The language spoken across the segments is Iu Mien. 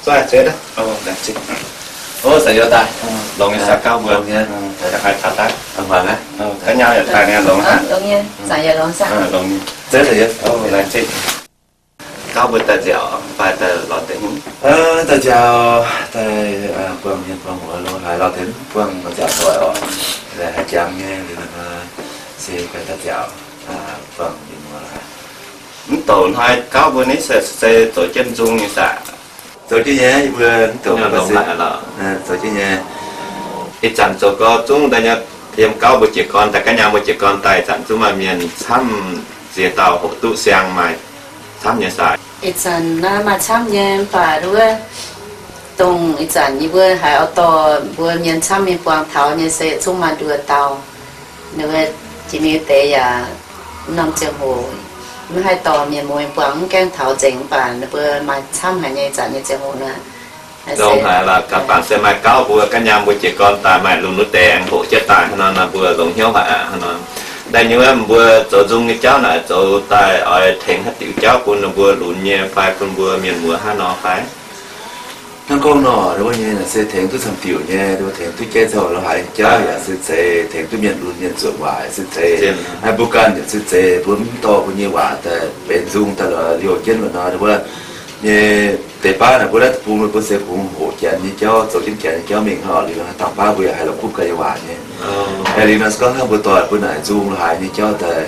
Laengz zingh. Ov, zanc youz daaih. Longx nyei saah gauv mbuo. Longx nyei. Haaix taux daaih? Hmuangx aqv. Gaav nyaam yaac daaih nyei, longx aqv. Longx nyei. Zanc youz longx saah. Longx nyei. Zeiz zanc youz. Laengz zingh. Gauv mbuo daaih nziaauc fai daaih lorz deix hnyouv? Daaih nziaauc, daaih buangh mienh buangh muoz lo haaix lorz deix buangh nziaauc doic oc. Haaix jangx nyei liuz nor se daaih nziaauc buangh mienh muoz lo haaix. Mv douc hnoi gauv mbuo naaiv se zoux jienv nzung nyei saah? Zoux jienv nyei, yie mbuo mv douc zoux jienv nyei. Ih zanc zoux gau zungv daaih nyei, yiem gauv mbuo jiez gorn daaih, gaav nyaam mbuo jiez gorn daaih, ih zanc zungv maaih mienh camv ziex dauh hoqc duqv siang maaih camv nyei saah? Ih zanc naaiv maaih camv nyei, mv baac wuov dongh ih zanc yie mbuo haiz oix dorh mbuo mienh camv mingh buangh taux nyei se zungv maaih nduoh dauh. Ninh mbuo jiex mingh deix yaac mv norm ziangh hoc mv haih dorh mienh muoz buangh mv gaengh taux nzengc, mv baac ninh mbuo maaih camv haic nyei ih zanc nyei ziangh hoc nor. Longx haic lorqc, gaax bangc se maaih gauv mbuo gaav nyaam mbuo jiez gorn daaih maaih lunx wuov deix aengx hoqc jienv daaih hnangv nor, mbuo longx hnyouv haic aqv hnangv nor. Daaih nyei wuov mbuo zoux nzung nyei jauv naaic zoux daaih oix tengx haaix diuc jauv bun ninh mbuo lunx nyei fai bun mbuo mienh muoz hnangv nor fai? Hnangv gorngv nor, wuov nyei se tengx duqv camv diuc nyei, tengx duqv jaiv zoux lo haaix nyei jauv yaac se zeiz, tengx duqv mienh lunx mienh zuotc waac se zeiz. Mbuo ganh yaac se zeiz, mbuo mv dorh mbuo nyei waac daaih benx nzung daaih lorz liouh jienv lorqc nor, wuov nyei deix baav naaic mbuo naaiv deic-bung mbuo se kungx hoqc janx nyei jauv, zoux jienv janx nyei jauv mingh hnangv lorqc. Liuz nor dangh baav mbuo yaac haiz lorz kuv ganh nyei waac nyei. Liuz nor se gorngv hnangv mbuo dorh mbuo naaic nzung lo haaix nyei jauv daaih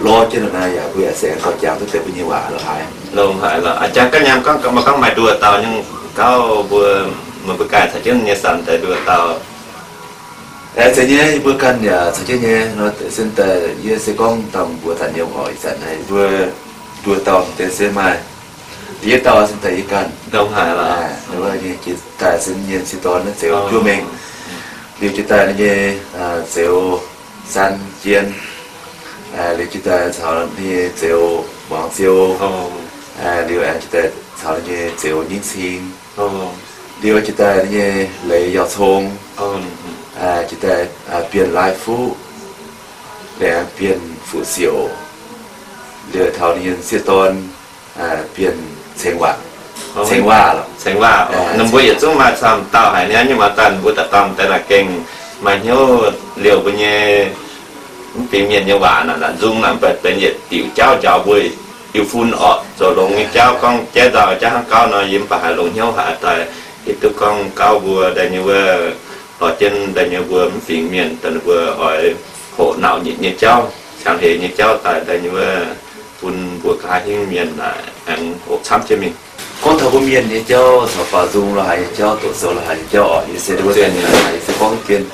lorz jienv lorqc nor yaac mbuo yaac se aengx dorh jangx duqv deix mbuo nyei waac lo haaix. Longx haic lorqc. A'jang gaav nyaam gorngv mbuo gorngv maaih nduoh dauh nyei gauv mbuo, meih mbuo ganh caux jienv nyei samx deix nduoh dauh. Zeiz nyei, yie mbuo ganh yaac caux jienv nyei nor, sin daaih yie se gorngv dangh mbuox daaih nyei oc. Ih zanc naaiv mbuo nduoh dauh deix se maaih da'yietv dauh sin daaih yie ganh. Daaih sin nyei se dorn naaiv Zeux Juov Mengh. Liuz jiex daaih ninh nyei Zeux San Jien. Liuz jiex daaih caux ninh nyei Zeux Muangz Ziou. Liuz aengx jiex daaih caux ninh nyei Zeux Nyingv Cing. Liuz jiex daaih ninh nyei Leiz Yauh Cong. Jiex daaih Bienh Lai Fuqv. Liuz aengx Bienh Fuqv Siouc. Liuz taux ninh nyei sieqv dorn Bienh Ceng Waac. Ceng Waac lorqc. Ceng Waac. Ninh mbuo yietc zungv maaih camv dauh haic nyei, mv baac daaih mbuo daaih dorh daaih naaic gengh maaih hnyouv liouh mbuo nyei mv fingx mienh nyei waac naaic, nzung naaic mv baac benx yietc diuc jauv njaaux mbuo iu fun orqc. Zoux longx nyei jauv gorngv jaiv nzauh jauv hnangv gauv nor, yie mv baac haiz longx hnyouv haic daaih hiuv duqv gorngv gauv mbuo daaih nyei wuov lorz jienv daaih nyei mbuo mv fingx mienh daaih ninh mbuo oix hoqc nauc nyitc nyei jauv, cangx hleix nyei jauv daaih daaih nyei wuov bun mbuo nqa'haav hingv mienh naaic aengx hoqc camv jienv mingh. Gorngv taux mbuo mienh nyei jauv caux baaux nzung lo haaix nyei jauv, doqc sou lo haaix nyei jauv orqc, yie se gorngv jienv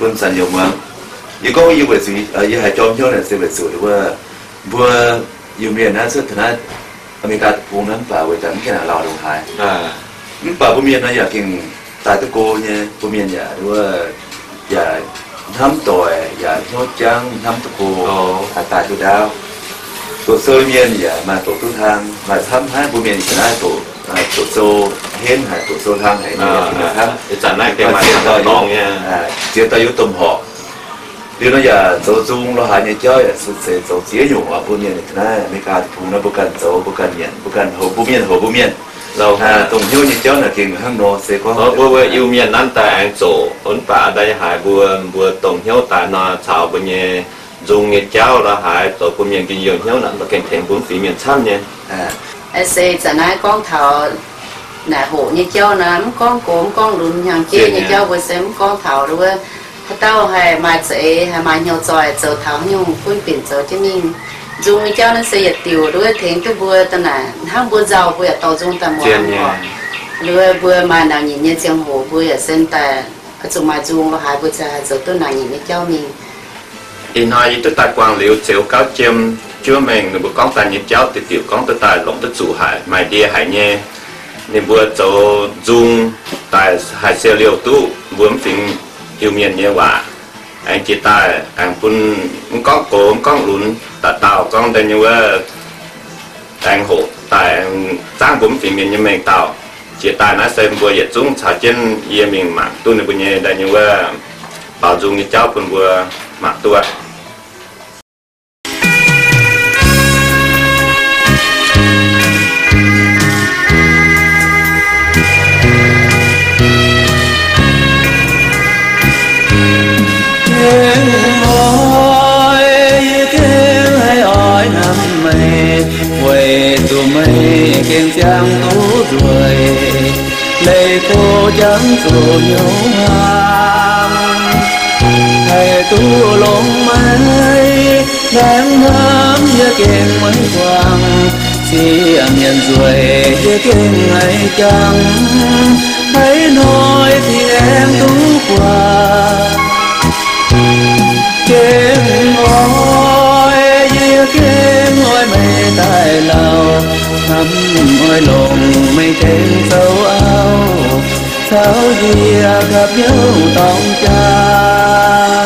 bun zanc youh muangx. Yie gorngv yie weic zuqc yie haiz jorm hnyouv naaic se weic zuqc wuov mbuo Iu-Mienh naaiv cuotv taux naaiv Aa^me^li^gaa deic-bung naaiv mv baac weic daaih mv gaengh lauh ndongc haaix. Mv baac mbuo mienh nor yaac gengh daaih duqv go nyei. Mbuo mienh yaac wuov yaac hnamv doic, yaac hnyouv jangv, hnamv duqv go, daaih duqv ndaauv. Doqc sou mienh yaac maaih doqc duqv hlang, maaih camv hnangv mbuo mienh ga'naaiv doqc, doqc sou henv haic, doqc sou hlang haic nyei, maaih camv. Ziex dauh yiem domh horqc. Liuz nor yaac zoux nzung lo haaix nyei jauv yaac se zeiz zoux ziex nyungc oc. Mbuo mienh ga'naaiv Aa^me^li^gaa deic-bung naaiv mbuo ganh zoux, mbuo ganh nyanc, mbuo ganh houx mbuo mienh, houx mbuo mienh. Dongh hnyouv nyei jauv naaic gengh hnangv nor se gorngv mbuo Iu-Mienh nanv daaih aengx zoqc, mv baac daaih haiz mbuo, mbuo dongh hnyouv daaih nor caux mbuo nyei nzung nyei jauv lo haaix zoux bun mienh njien-youh hnyouv naaic, mv baac gengh tengx mbuo mv fingx mienh camv nyei. Se zanc naaiv gorngv taux naaic hoqc nyei jauv nor, mv gorngv gox mv gorngv lunx hnyangx-jeiv nyei jauv mbuo se mv gorngv taux wuov haaix dauh haih maaih za'eix, haih maaih hnyouv zoih zoux taux haaix nyungc gunv binc zoux jienv mingh. Nzung nyei jauv naaiv se yietc diuc wuov tengx duqv mbuo daaih naaic hnangv mbuo nzauh mbuo yaac dorh nzung daaih muangx oc. Wuov mbuo maaih nauc nyitc nyei ziangh hoc mbuo yaac se daaih oix zuqc maaih nzung lo haaix mbuo ziouc haih zoux duqv nauc nyitc nyei jauv mingh. Ih hnoi yie duqv daaih buangh liuz Zeux Gauv Jiem Juov Mengh ninh mbuo gorngv daaih nyei jauv diuc diuc gorngv duqv daaih longc duqv zuqc haic, maaih ndie haic nyei. Ninh mbuo zoux nzung daaih haih siou liouh duqv mbuo mv fingx Iu-Mienh nyei waac. Aengx jiex daaih aengx bun mv gorngv gox mv gorngv lunx dauh dauh gorngv daaih nyei wuov aengx hoqc daaih aengx zaangv mbuo mv fingx mienh nyei mengh dauh. Jiex daaih naaiv se mbuo yietc zungv caux jienv yie mingh mangc duqv ninh mbuo nyei daaih nyei wuov baaux nzung nyei jauv bun mbuo mangc duqv aqv. zuqc hnyouv hlang. Haih duqv longx maiv laengz hnamv, yie gengh maiv guangc. Sieqv mienh nzueic yie gengh maiv jangx. Haaix hnoi dingh aengx duqv buatc, gengh oix, yie gengh oix meih daaih lauh. Hnamv oix longc meih tengx zoux auv, caux yie gapv hnyouv dorng jaa.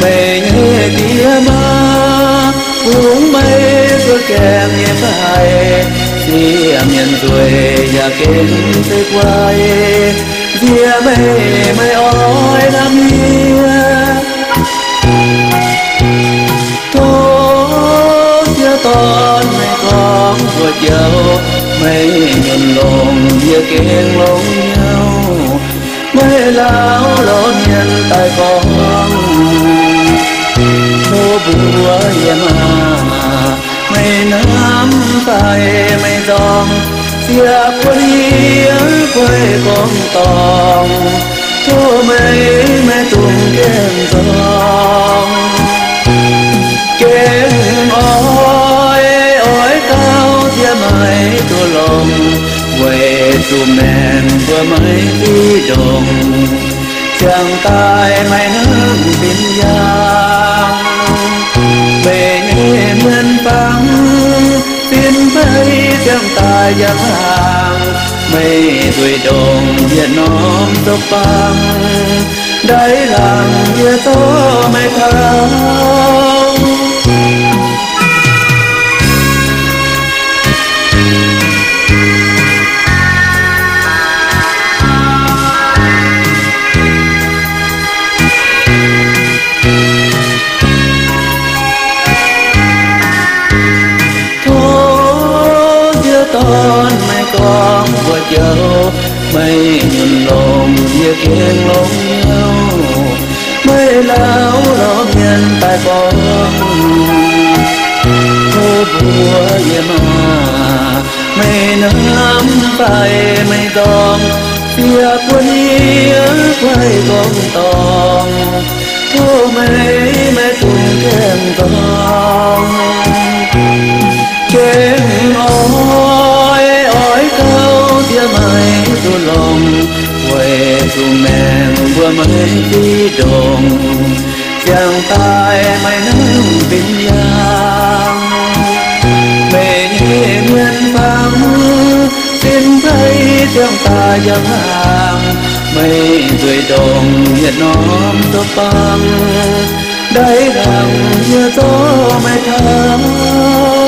Meih nyei diex maa bungx meih zuov gaengh nyei mbaih. Sieqv mienh nzueic yaac gengh zeiv guai. Nziex meih, meih oix hnamv yie. Tov sieqv dorn meih gorngv mbuox jauv, meih nyunc longx yie gengh longx hnyouv. Meih lauh lorz mienh daaih gorngv, tov mbuox yie maah, meih hnamv fai meih nzorng, ziec buonv yie guaix gorngv dorngx. Tov meih, meih dungx gaengh nzorng. Gengh oix, oix gauh diex maiv duqv longx, weic zuqc maengc mbuo maiv fiv ndongc, ziangh daaih maiv hnamv fin-mbiaangx. Meih nyei mienh fangx, sin-fei ziangh daaih njang hnaangx. Meih nzueic ndongc yietc norm zoux bang, ndaix laangc yie zorqv meih taux. Tov sieqv dorn meih gorngv mbuox jauv, meih nyunc longx yie gengh longx hnyouv. Meih lauh lorz mienh daaih gorngv, tov mbuox yie maah, meih hnamv fai meih nzorng, ziec buonv yie guaix gorngv dorngx. Tov meih, meih dungx gaengh nzorng. Gengh oix, oix gauh diex maiv duqv longx, weic zuqc maengc mbuo maiv fiv ndongc, ziangh daaih maiv hnamv fin-mbiaangx. Meih nyei mienh fangx, sin-fei ziangh daaih njang hnaangx. Meih nzueic ndongc yietc norm zoux bang, ndaix laangc yie zorqv meih taux.